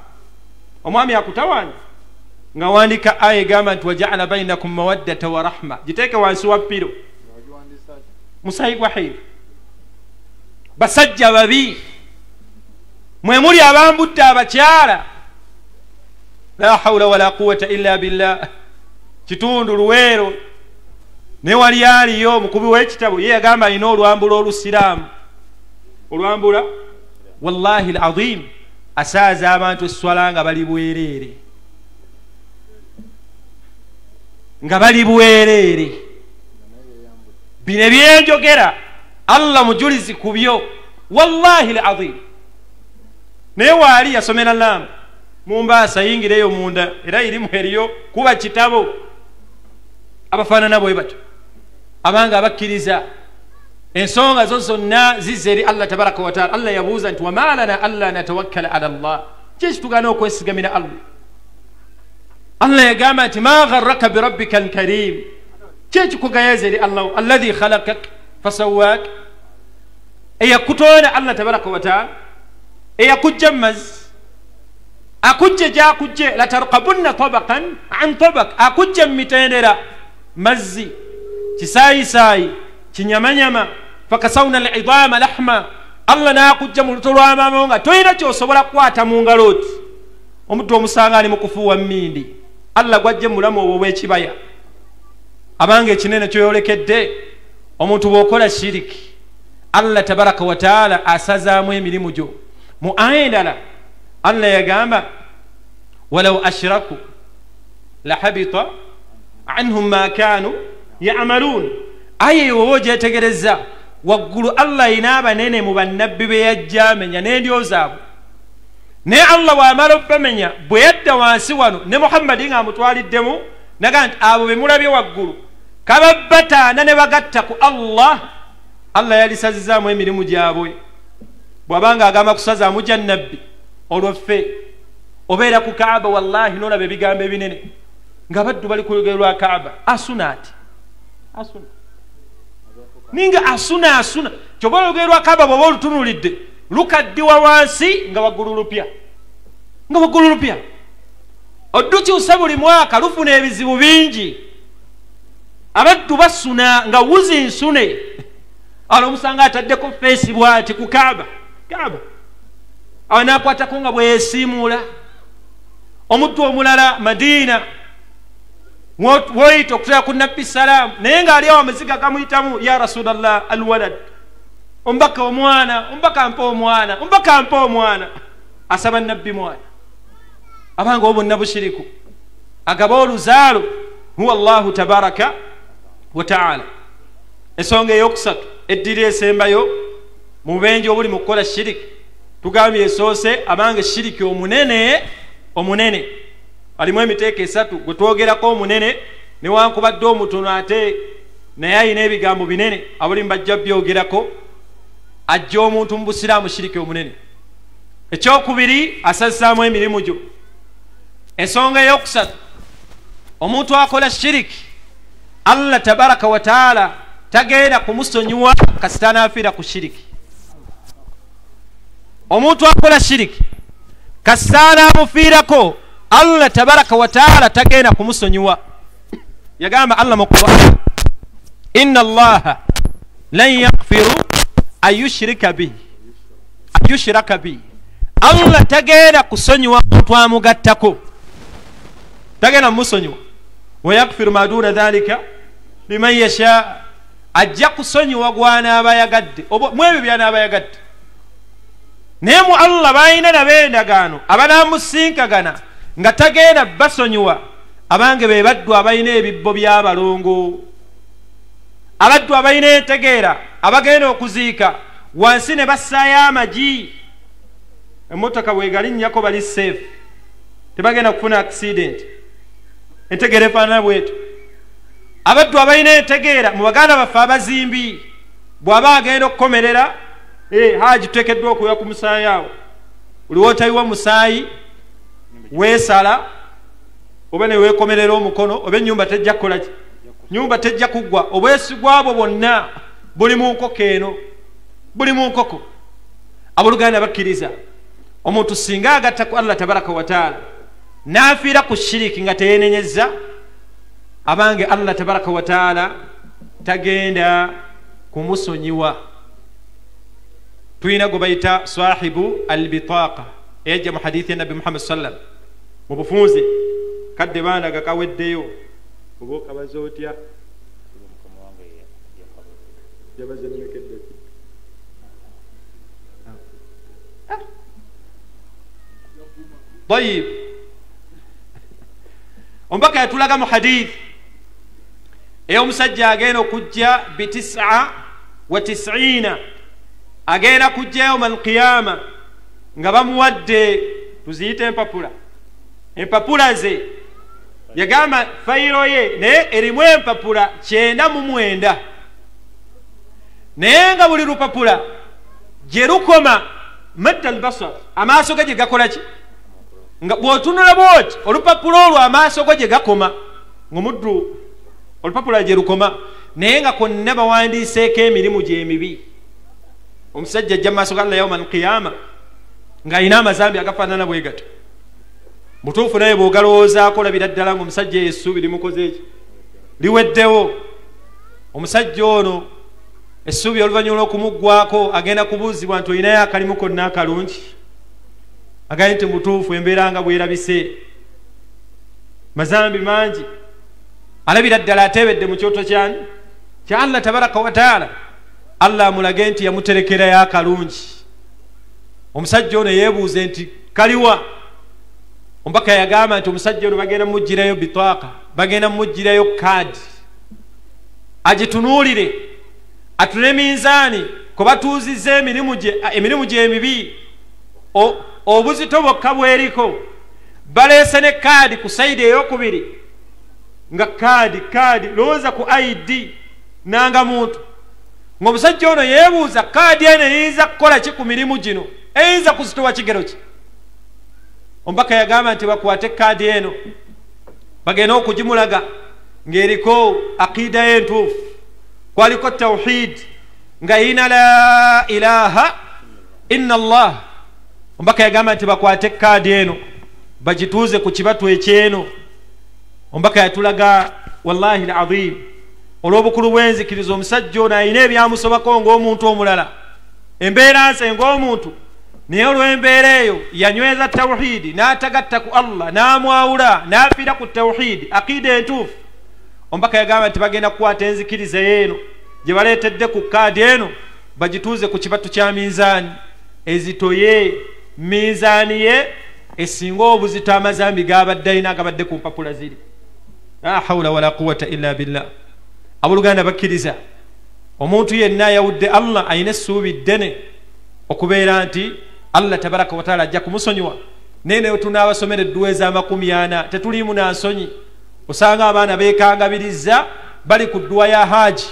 [SPEAKER 1] Omwami akutawaanya nga wandika aya egamba nti wajaala bainakum mawaddata wa rahma, giteeke wansi wa piro, musayi gwa haidh. Basajja babi mwe muli abambudde abakyala, la hawula wala quwata illa billah. Kitundu Luweero ne wali aliyo omukubi w'ekitabo, ye yagamba alina olwambula olusiraamu, olwambula wallahi alazim, asaaza abantu esswala nga bali bwereere, nga bali bwereere. Bino ebyenjogera Allah mujulizi ku byo, wallahi alazim. Naye waali yasomera laamu Mumbaasa, yingireyo munda era irimu eriyo kuba kitabo. Abafaanana bwe batyo, abanga abakkiriza ensonga zo zonna zizza eri Allah tabaraka wataala. Allah yabuuza nti wama lana alla natawakkala ala Allah, ki ekitugaana okwesigamira Allah? Allah yagamba nti ma gharraka birabbika alkarim, ki ekikugayaza eri Allah alladhi khalakak fasawak, eyakutonda Allah tabaraka wataala, eyakujja mu mazzi, akujje gyakujje, latarkabunna tabakan an tabak, akujje mu mitendera mazzi, kisaayisaayi, kinyamanyama, fakasawna alidama lahma. Allah n'akujja mu luto lwa maama nga tolina ky'osobola kukwata mu ngalo oti omuddu omusanga ali mu kufuuwa mmindi. Allah gwajje mu bulamu obwo obw'ekibaya. Abanga ekinene kyoyolekedde, omuntu bw'okola shiriki, Allah tabaraka wataala asazaamu emirimu gyo. Mu aya endala Allah yagamba walau ashraku lahabita anhum ma kanu ya'malun. Aya eyo oba ogyetegereza waggulu, Allah ayina abanene mu bannabbi be yajja amenya n'endyo zaabwe, naye Allah bw'amala obbamenya bwe yadda wansi wano ne Muhammadi ng'amutwaliddemu, naga nti abo be mulabye waggulu kababbataana ne bagatta ku Allah, Allah yalisazizaamu emirimu gyabwe. Bw'abanga agamba kusazaamu gya nnabbi, olwo ffe obeera ku Kaaba, wallahi n'olaba ebigambo ebinene nga baddu bali ku lugero lwa Kaaba, asuna ati asuna, ninga asuna asuna. Ky'oba olugero lwa Kaaba bw'oba olutunuulidde lukaddiwa wansi nga waggulu lupya, nga waggulu lupya. Oddukyusa buli mwaka lufuna ebizibu bingi. Abaddu basuna nga wuzi nsune, ala omusanga ataddeko feesi bw'ati ku Kaaba, Kaaba awo n'akwatako nga bwe yeesiimuula. Omuddu omulala Madiina woyita okutera ku nabbi salaamu, naye ng'ali awo amaziga gamuyitamu, ya Rasulallah alwalad, ombaka omwana, ombaka mpa omwana, ombaka mpa omwana. Asaba nabbi mwana. Abanga obwo bonna bushiriku. Agaba oluzaalo huwa Allahu tabaraka wa taala. Ensonga eyokusatu eddiri esembayo mu bubenje obuli mu kukola shiriki, tugambye esoose abanga shiriki omunene, omunene alimu emiteeko esatu gwe twogerako omunene, newankubadde omutono ate naye ayina ebigambo binene abulimu bajja byogerako. Ajja omuntu mu busiraamu shiriki omunene. Ekyokubiri asazaamu emirimu gyo. Ensonga eyokusatu, omuntu akola shiriki Allah tabaraka wa taala tagenda kumusonyiwa kasita anaafiira ku shiriki. Omuntu akola shiriki kasita anaamufiirako Allah tabaraka wa taala tagenda kumusonyiwa. Yagamba Allah mu Qur'an, Inna allaha lan yaghfiru ayushrika bihi, ayushraka bihi. Allah tagenda kusonyiwa muntu amugattako, tagenda musonyiwa. Wa yaghfiru ma duna dhalika liman yasha, ajja kusonyiwa gw'anaaba yagadde mu ebyo by'anaaba yagadde. Naye mu Allah balina nabo endagaano abanaamusinkagana nga tagenda basonyiwa. Abange be baddu abalina ebibbo by'abalongo, abaddu abalina entegeera, abagenda okuziika wansi ne bassaayo amagi, emmotoka bwegalinnyako bali safe, tebagenda kufuna accident. Entegeera efaanana bwetyo. Abaddu abalina entegeera mu baganda baffe abazimbi, bw'aba agenda okukomerera haji tuteekeddwa okuya ku musaayi awo, buli wootayiwa musaayi weesala oba ne weekomerera omukono, oba ennyumba tejja kukola ki, nyumba tejja kuggwa. Obwesigwa bwo bwonna buli mu nkoko eno, buli mu nkoko. Abooluganda bakkiriza, omuntu singa agatta ku Allah tabaraka wa taala n'afiira ku shiriki nga teyeenenyezza, abange Allah tabaraka wa taala tagenda kumusonyiwa. Tulina gwe bayita sahibu albitaaqa, eyajja mu hadithi ya Nabbi Muhammad sallam mu bufunze. Kadde baana gakaweddeyo, oba okabaza otya? Tayib, omubaka yatulaga mu hadithi ey'omusajja agenda okujja bitisa wa tisiina, agenda kujja yauma alqiyama nga bamuwadde tuziyite empapula, empapula ze yagamba fayiro ye naye erimu empapula 99, naye nga buli lupapula gye lukoma madda albasar, amaaso ge gye gakola ki, nga bw'otunula bw'oti olupapula olwo amaaso go gye gakoma, ng'omuddu olupapula gye lukoma, naye nga konna bawandiiseeko emirimu gy'emibi. Omusajja ajja mu maaso ga Allah yauma alqiyama ng'alina amazambi agafaanana bwe gato. Mutuufu naye bw'ogalowoozaako olabira ddala ng'omusajja eyo essuubi limukoze eki, liweddewo. Omusajja ono essuubi oluvannyuma lw'okumuggwako agenda kubuuzibwa nti olinayo akalimu konna akalungi? Agambye nti mutuufu, embeera nga bwerabise, mazambi mangi. Alabira ddala ateebedde mu kyoto kyani kya Allah tabaraka wa taala. Allah amulage nti yamuterekerayo akalungi. Omusajja ono yeebuuze nti kaliwa? Omubaka yagamba nti omusajja ono bagenda mugirayo bitaaqa, bagenda mugirayo kaadi, agitunuulire, atule minzaani kwe batuuzizza emirimu gye emibi, obuzito bwokka bweriko. Baleese ne kaadi ku sayidi eyokubiri, nga kaadi lowooza ku ID nanga muntu. Ng'omusajja ono yeebuuza kaadi eno eyinza kukola ki ku mirimu gino, eyinza kuzitowa kigero ki? Omubaka yagamba nti bakwate kaadi eno bagende okugimulaga ng'eriko aqiida ye entuufu, kwaliko tawhid nga yina la ilaha illa Allah. Omubaka yagamba nti bakwate kaadi eno bagituuze ku kibatu ekyeno. Omubaka yatulaga wallahi alazim olw'obukulu bw'enzikiriza, omusajja ono alina ebyamusobako ng'omuntu omulala, embeera nse ng'omuntu, naye olw'embeera eyo yanyweza tawhidi n'atagatta ku Allah n'amwawula n'afiira ku tawhidi aqiida entuufu. Omubaka yagamba nti bagenda kukwata enzikiriza eno gye baleetedde ku kaadi eno bagituuze ku kibatu kya minzaani, ezitoye minzaani ye esinga obuzito amazambi g'abadde alina agabadde ku mpapula ziri. La hawula wala quwwata illa billah. Abooluganda bakkiriza, omuntu yenna ayawudde Allah alina essuubi ddene okubeera nti Allah tabaraka wa taala ajja kumusonyiwa. Naye ne tunaabasomera edduwa ez'amakumi ana tetuliimu na nsonyi. Osanga abaana beekangabiriza bali ku dduwa ya haaji,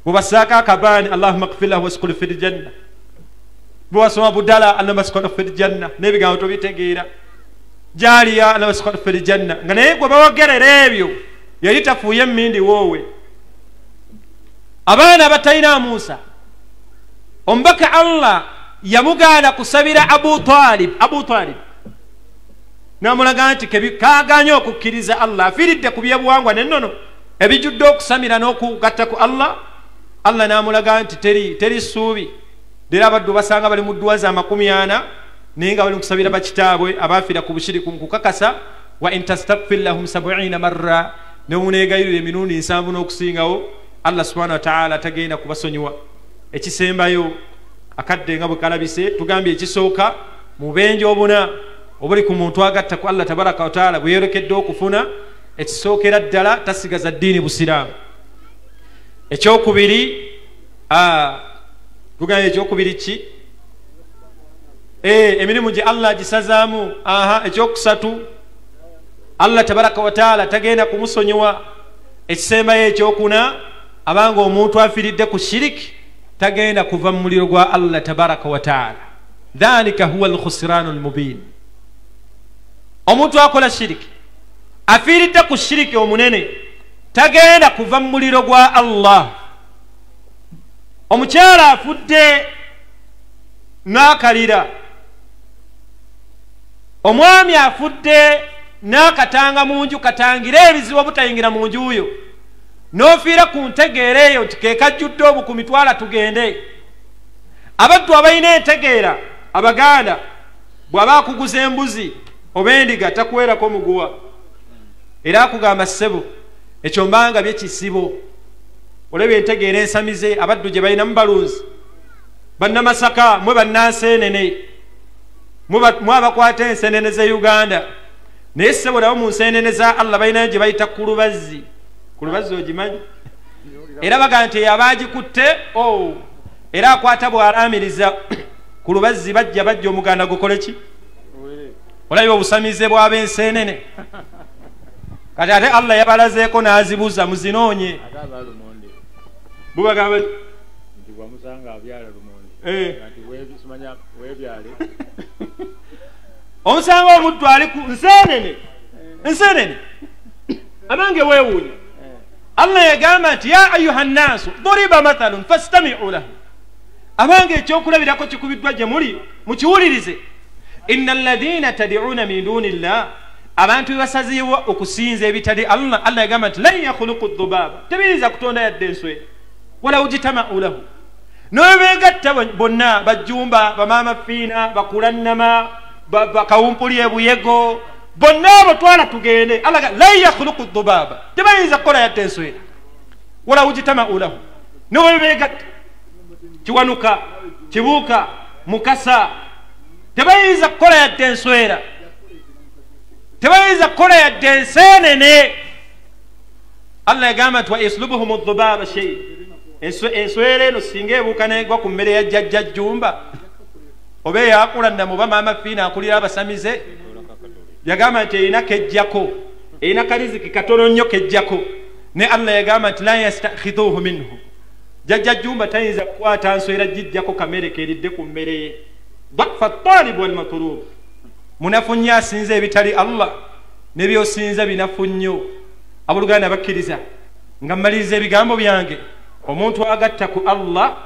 [SPEAKER 1] bwebassaako akabaani allahumma gfir lahu waskul fil janna, bwebasoma budala allahumma skul fil janna, n'ebigambo tobitegeera, jaaliya allahumma skul fil janna, nga naye gwe bawogerera ebyo yali tafuuye emmindi woowe. Abaana abatalina Musa, omubaka Allah yamugaana kusabira Abu Talib. Abu Talib n'amulaga nti kaaganye okukkiriza Allah, afiiridde ku byebuwangwa n'ennono. Ebijjudde okusamira n'okugatta ku Allah. Allah n'amulaga nti teri ssuubi. Leero abaddu basanga bali mu dduwa za 40 naye nga bali mukusabira bakitaabwe abaafiira ku bushiriku. Nkukakasa wa in tastaghfir lahum 70 marra, ne muneegayirira emirundi 70 n'okusingawo, Allah subhanahu wa ta'ala tagenda kubasonyiwa. Ekisembayo akadde nga bwe kalabise, tugambye ekisooka mu bubenje obuna obuli ku muntu agatta ku Allah tabaraka wa taala bwe yeerekedde okufuna, ekisookera ddala tasigaza ddiini busiraamu. Ekyokubiri tugambye ekyokubiri ki? Emirimu gye Allah agisazaamu. Ekyokusatu Allah tabaraka wa taala tagenda kumusonyiwa. Ekisembayo ekyokuna, abanga omuntu afiiridde ku shiriki tagenda kuva mu muliro gwa Allah tabaraka wa taala. Dhalika huwa alkhusranu almubin. Omuntu akola shiriki afiiridde ku shiriki omunene tagenda kuva mu muliro gwa Allah. Omukyala afudde n'akalira, omwami afudde n'akatanga mu nju, katangire ebizibu obutayingira mu nju yo, n'ofiira ku ntegeera eyo nti ke kajjudde obukumi twala tugende. Abaddu abalina entegeera Abaganda, bw'aba akuguza embuzi oba endiga takuweerako muguwa, era akugamba ssebo ekyo mbanga byekisibo. Olaba entegeera ensamize abaddu gye balinamu balunzi, bannamasaka mwe bannanseenene, mwe abakwata ensenene ze Uganda. Naye ssebo nabo mu nsenene za Allah balinayo gye bayita kulubazzi. Kulubazzi ogimanyi? Era bagamba nti abagikutte era akwata bw'alaamiriza kulubazzi, bajja omuganda gukole ki? Olabye obusamize bw'ab'ensenene. Kati ate Allah yabalazeeko n'azibuza muzinoonye. Bubagamba
[SPEAKER 2] nti bwamusanga abyala lumonde, nti webisimanya webyale.
[SPEAKER 1] Omusanga omuddu ali ku nsenene, nsenene abange weewuunya. Allah yagamba nti ya ayuha nnaasu duriba mathalun fastami'u lahu, abange ekyokulabirako kikubiddwa gye muli mukiwulirize. Inna alladhina tad'una min duni llah, abantu be basazeewo okusinza ebitali Allah. Allah yagamba nti lan yakhluqu dhubaaba, tebiyinza kutonda yadde enswera, walaw jitama'u lahu. N'obeegatta bonna, bajjumba, bamaama fiina, bakulannama, bakawumpuli ebuyego, bonna abo twala tugende. Allah lan yakhluqu dhubaaba, tebayinza kukola yadde enswera, walaw jitama'u lahu. N'obeegatta Kiwanuka, Kibuuka, Mukasa, tebayinza kukola yadde enswera, tebayinza kukola yadde enseenene. Allah yagamba nti wa yaslubuhum dhubaaba shay, enswera eno singa ebuuka negwa ku mmere ya jjajja Jjumba oba eyakulannamu oba maama fiina akulira abasamize, yagamba nti erina kejjako, erina kaliziki katono nnyo kejjako. Ne Allah yagamba nti la yastakhidhuhu minhu, jjajja Jjumba tayinza kukwata nswera gijjako kamere keridde ku mmere ye. Dafa talibu walmatlub, munafu nnyo asinza ebitali Allah n'ebyosinza binafu nnyo. Abooluganda bakkiriza, nga mmaliriza ebigambo byange, omuntu agatta ku Allah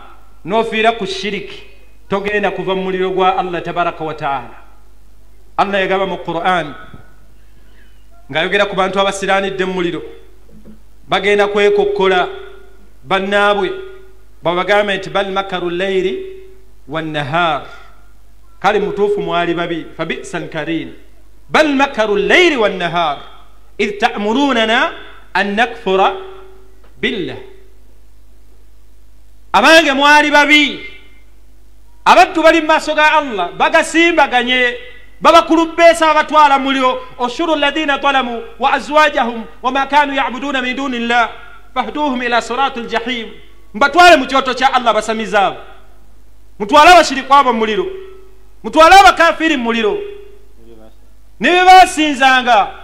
[SPEAKER 1] n'ofiira ku shiriki togenda kuva mu muliro gwa Allah tabaraka wa taala. Allah yagamba mu Qur'an ng'ayogera ku bantu abasiranidde mu muliro, bagenda kwekokkola bannaabwe babagambe nti bal makaru layli wannahar, kale mutuufu mwali babi, fabisa lkarin. Bal makaru layli wannahar idh ta'murunana an nakfura billah, abange mwali babi, abaddu bali mu maaso ga Allah bagasimbaganye, babakulubbeesa babatwala muliro. Oshuru alladhina zalamu wa azwajahum wama kanu yabuduna min duni llah fahduhum ila sirati ljahim, mbatwale mu kyoto kya Allah basamize abo, mutwale abashiriku abo mu muliro, mutwale abakafiri mu muliro ne bye basinzanga.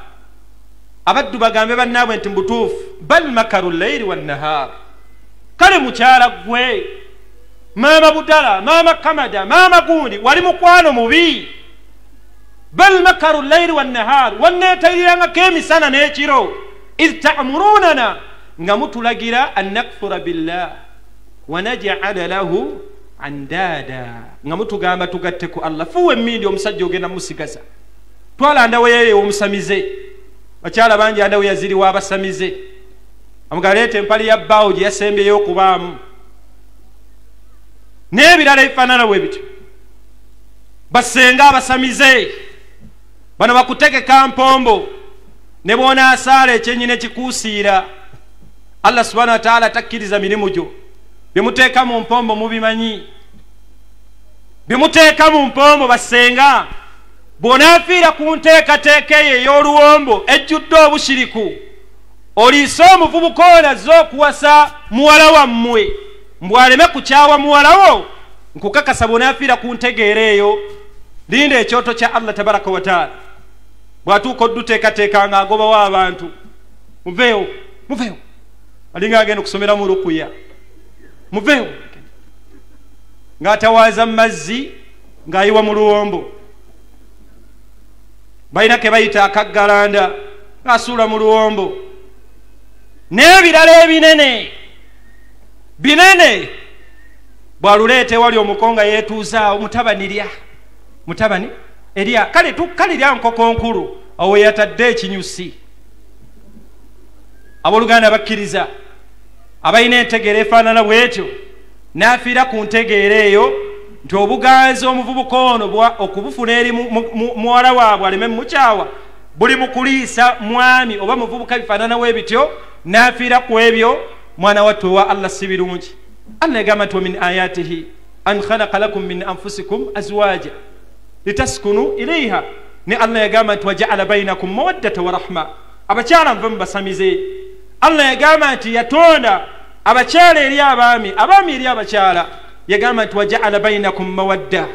[SPEAKER 1] Abaddu bagambe bannaabwe nti mubutuufu bal makaru layli wannahar, kale mukyala gwe maama Budala, maama Kamada, maama gundi, wali mukwano mubi. Bal makaru layli wannahar, wanneetayirirangako emisana n'ekiro. Idh ta'murunana, nga mutulagira an nakfura billah wa naj'ala lahu andada, nga mutugamba tugatte ku Allah. Fuwa emmindi omusajja ogenda musigaza, twala ndawo yeyo omusamize. Bakyala bangi andawo yaziriwa abasamize. Amugaleeta empali ya bbaawo gye yasembyeyo okubaamu n'ebirala ebifaanana bwe bityo. Basenga abasamize bano bakutegeka mpombo ne bw'onaasaala ekyenyi ne kikuusiira. Allah subhanahu wa ta'ala takkiriza mirimu gyo. Byemuteeka mu mpombo mubimanyi, byemuteeka mu mpombo basenga. Bw'onaafiira ku nteekateeka eyo ey'oluwombo ejjudde obushiriku, oliise omuvubuka ono azze okuwasa muwala wammwe mbw'aleme kukyawa muwala wo, nkukakasa bw'onaafiira ku ntegeera eyo, linda ekyoto kya Allah tabaraka wa taala. Bw'atuuka odduteekateeka ng'agobawo abantu, muveewo muveewo, alinga agenda okusomera mu rukuya, muveewo, ng'atawaaza mu mazzi ng'ayiwa mu luwombo. Balina ke bayita akaggalanda ng'asuula mu luwombo n'ebirala ebinene binene. Bw'aluleeta ewali omuko nga yeetuuzaawo, mutabani lya, mutabani erya, kale kale lya nkoko nkulu, awo yatadde ekinyusi. Abooluganda bakkiriza abalina entegeera efaanana bw'etyo n'afiira ku ntegeera eyo nti obuganzi omuvubuka ono okubufuna eri muwala waabwe aleme mukyawa buli mu kuliisa mwami oba muvubuka bifaanana bwe bityo, n'afiira ku ebyo. Mwana wattu wa Allah si birungi. Allah yagamba nti wa min ayatihi an khalaqa lakum min anfusikum azwaja litaskunu ilayha. Ne Allah yagamba nti wajaala bainakum mawaddata wa rahma. Abakyala nve mubasamize. Allah yagamba nti yatonda abakyala eri abaami, abaami eri abakyala. Yagamba nti wajaala bainakum mawadda.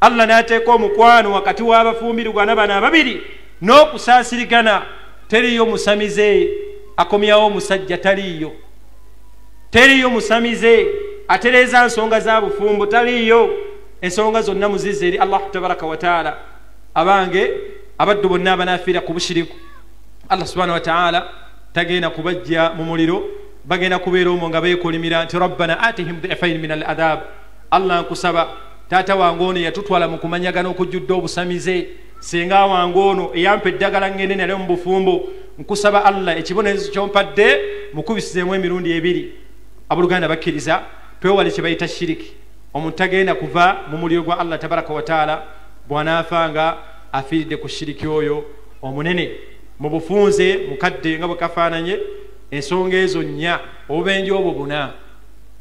[SPEAKER 1] Allah n'ateeka omukwano wakati w'abafumbirigwana bano ababiri n'okusaasirigana. Teriyo musamize akomyawo omusajja, taliiyo. Teriyo musamize atereeza nsonga za bufumbo, taliiyo. Ensonga zonna muzize eri Allah tabaraka wa taala. Abange abaddu bonna abanaafiira ku bushiriku, Allah subhanahu wa taala tagenda kubajja mu muliro, bagenda kubeera omwo nga beekolimira nti rabbana atihim dhifain min al adhab. Allah nkusaba taata wange ono yatutwala mu kumanyagana okujjudde obusamize, singa wange ono eyampa eddagala ngende nalyo mu bufumbo, nkusaba Allah ekibonerezo kyompadde mukubisizeemu emirundi ebiri. Abooluganda bakkiriza twewale kye bayita shiriki. Omuntu tagenda kuva mu muliro gwa Allah tabaraka wa taala bw'anaafa nga afiiridde ku shiriki oyo omunene. Mu bufunze mukadde nga bwe kafaananye ensonga ezo nnya, obubenje obwo buna,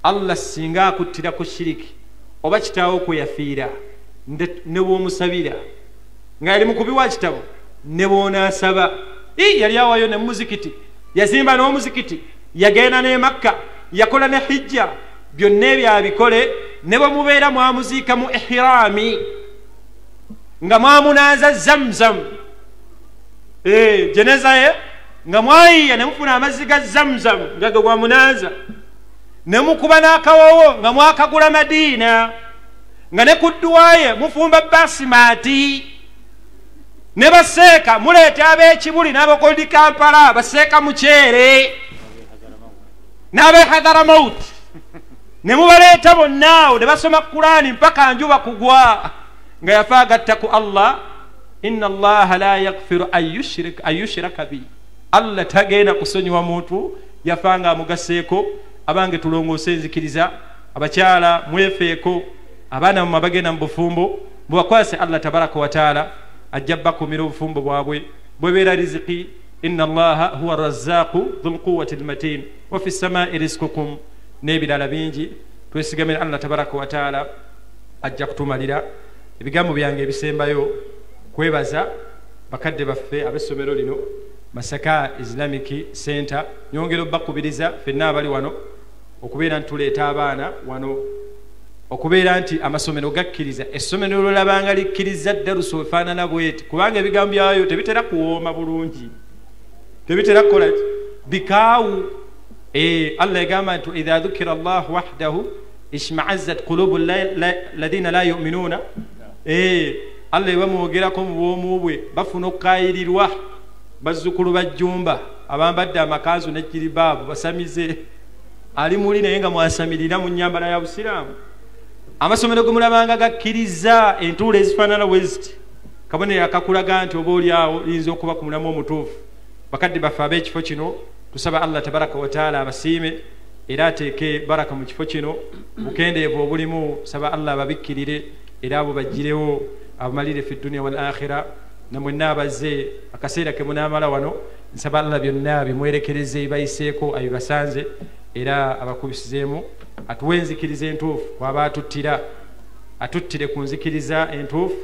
[SPEAKER 1] Allah singa akuttira ku shiriki oba kitaawo kwe yafiira ne bw'omusabira nga yali mukubi wa kitabo ne bw'onaasaba, yali awayo ne muzikiti, yazimba n'omuzikiti, yagenda ne Makka, yakola ne hijja, byonna ebyo abikole, ne bwe mubeera mwamuziika mu ihiraami nga mwamunaaza Zamzam, jeneza ye nga mwayiya ne mufuna amazzi ga Zamzam nga ge gwamunaaza, ne mukuba n'akawowo nga mwakagula Madiina, nga ne ku dduwaye mufumba basimaati, ne baseeka muleeta ab'ekibuli n'abakoli Kampala baseeka muceere n'ab'e Hadharamaut, ne mubaleeta bonna awo ne basoma Kulaani mpaka njuba kugwa, nga yafa agatta ku Allah. Inna Allaha la yaghfiru an yushraka bi. Allah tagenda kusonyiwa muntu yafa nga amugaseeko. Abange tulongoose enzikiriza, abakyala mwefeeko, abaana mmwe abagenda mu bufumbo mubakwase Allah tabaraka wa taala, ajja bakumira obufumbo bwabwe bwebeera riziki. Inna Allaha huwa razzaqu dhul quwwati almatin wa fi ssamai rizqukum, n'ebirala bingi. Twesigamira Allah tabaraka wa taala, ajja kutumalira. Ebigambo byange ebisembayo kwebaza bakadde baffe ab'essomero lino Masaka Islamic Center. Nyongera obbakubiriza ffenna abali wano okubeera nti tuleeta abaana wano, okubeera nti amasomero gakkiriza. Essomero lolabanga likkiriza ddarusa efaanana bweti, kubanga ebigambo byayo tebitera kuwooma bulungi, tebitera kukola bikaawu. Allah yagamba nti idha dhukira Allahu wahdahu ishma'azzat qulubu alladhina la yu'minuna. Allah ebamwogerako mu bwomu bwe bafuna okukayirirwa. Bazzukulu ba Jjumba abambadde amakanzu n'ejjiribaabu basamize, ali muli naye nga mwasamirira mu nnyambala ya busiraamu. Amasomero ge mulabanga gakkiriza entuula ezifaanana bwe ziti, kabonero akakulaga nti oba oli awo liyinza okuba ku mulamu omutuufu. Bakadde baffe ab'ekifo kino Tusaba Allah tabaraka wataala abasiime era ateeke baraka mu kifo kino. Bukendeevu obulimu saba Allah ababikkirire era abo baggirewo abamalire fi dunia wal akhira. Namwenna abazze akaseera ke munaamala wano, nsaba Allah byonna bimwerekereze bibayiseeko abibasanze era abakubisizeemu, atuwe enzikiriza entuufu kwaba atuttira, atuttire ku nzikiriza entuufu,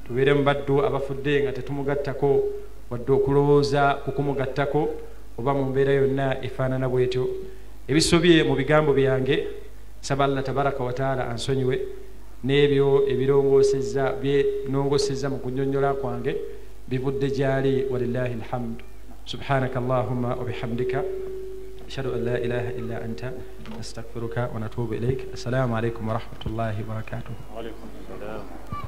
[SPEAKER 1] tubeere mu baddu abafudde nga tetumugattako wadde okulowooza ku kumugattako oba mu mbeera yonna efaanana bwetyo. Ebisobye mu bigambo byange nsaba Allah tabaraka wataala ansonyiwe, n'ebyo ebirongosezza byenongosezza mu kunnyonnyola kwange bivudde gyali. Walillahi alhamdu. Subhanaka allahumma wa bihamdika ashhadu an la ilaha illa anta astaghfiruka wa natubu ilaik. Assalamu alaikum wa rahmatullahi wa barakatuh.
[SPEAKER 2] Wa alaikum assalam.